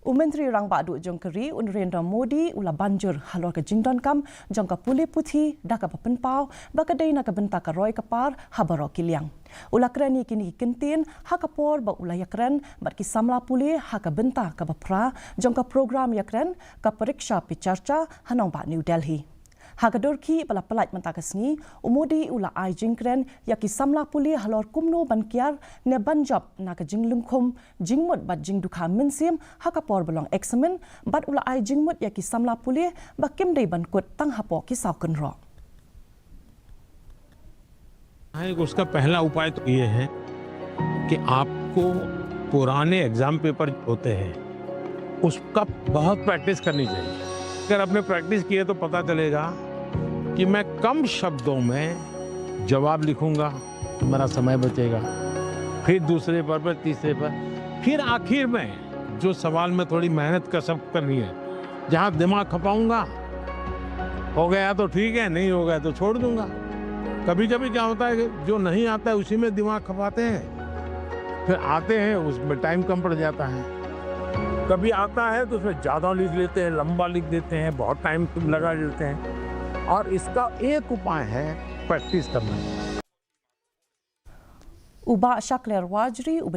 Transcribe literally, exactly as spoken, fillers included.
U Myntri Rangbah Duh jong ka ri, u Narendra Modi, u la ban jur halor ka jingdonkam jong ka pule puthi da kaba pynpaw ba ka dei na ka bynta ka roi ka par ha baroh ki liang. U la kren ïa kine ki kyntien ha ka por ba u la ïakren bad ki samla pule ha ka bynta kaba phra jong ka program ïakren ka Pariksha Pe Charcha ha nongbah New Delhi. Ha ka dur khih ba la pyllait mynta ka sngi, u Modi u la ai jingkren ïa ki samla pule halor kumno ban kiar ne ban jop na ka jinglungkhum jingmut bad jingdukha mynsiem ha ka por ba long eksamin, bad u la ai jingmut ïa ki samla pule ba kim dei ban kut tang hapoh ki saw kynroh. हाँ, एक उसका पहला उपाय तो ये है कि आपको पुराने एग्जाम पेपर होते हैं, उसका बहुत प्रैक्टिस करनी चाहिए। अगर आपने प्रैक्टिस की है तो पता चलेगा कि मैं कम शब्दों में जवाब लिखूंगा तो मेरा समय बचेगा। फिर दूसरे पर, पर तीसरे पर, फिर आखिर में जो सवाल में थोड़ी मेहनत कसरत करनी है, जहाँ दिमाग खपाऊंगा, हो गया तो ठीक है, नहीं हो गया तो छोड़ दूंगा। कभी कभी क्या होता है कि जो नहीं आता है उसी में दिमाग खपाते हैं, फिर आते हैं उसमें टाइम कम पड़ जाता है। कभी आता है तो उसमें ज़्यादा लिख लेते हैं, लंबा लिख देते हैं, बहुत टाइम लगा देते हैं। और इसका एक उपाय है प्रैक्टिस करना। U Bah Shakliar Warjri uba dei